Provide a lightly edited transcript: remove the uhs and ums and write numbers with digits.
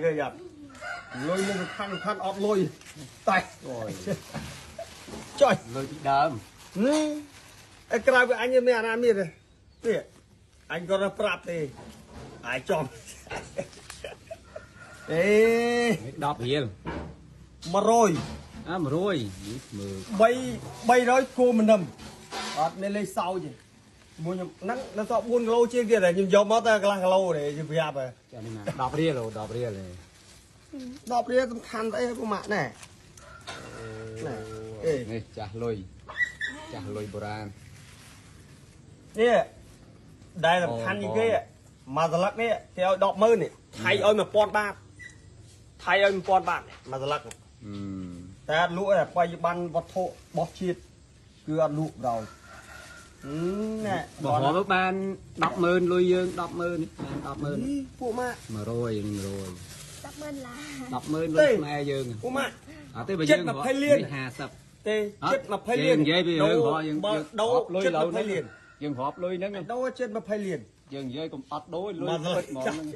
គេយ៉ាត់លុយនឹងសំខាន់សំខាន់អត់លុយតែ អូយ ចុយ លុយពីដើម អេក្រៅពីអញមានអាណាមានទេនេះអញក៏ប្រាប់ទេអាយចំអេ 10រៀល 100 អា100នេះមើល 3 300គោមនឹមអត់មានលេខសោចទេមួយខ្ញុំហ្នឹងនៅសល់4គីឡូជាងទៀតខ្ញុំយកមកតែកន្លះគីឡូទេខ្ញុំប្រាប់ហ៎ ចានេះណា10រៀល10រៀលទេ 10រៀលសំខាន់ស្អីពុកម៉ាក់ណែណែអេ នេះចាស់លុយចាស់លុយបុរាណ នេះដែលសំខាន់ជាងគេមួយស្លឹកនេះគេឲ្យ100,000នេះថៃឲ្យ1000បាតថៃឲ្យ1000បាតមួយស្លឹកតែអត់លក់ទេបច្ចុប្បន្នវត្ថុរបស់ជាតិគឺអត់លក់ដល់ណែ បើរាប់បាន100,000លុយយើង100,000បាន100,000 ពួកម៉ាក់ 100 100 100,000ឡា 100,000លុយខ្មែរយើង ពួកម៉ាក់ អត់ទេបើយើង 20លាន 50 ទេចិត្ត20លាន និយាយពីរឿងរកយើង បើដូរចិត្ត20លាន យើងរាប់លុយហ្នឹង ដូរចិត្ត20លាន យើងនិយាយកុំអត់ដូរលុយពិតហ្មងហ្នឹង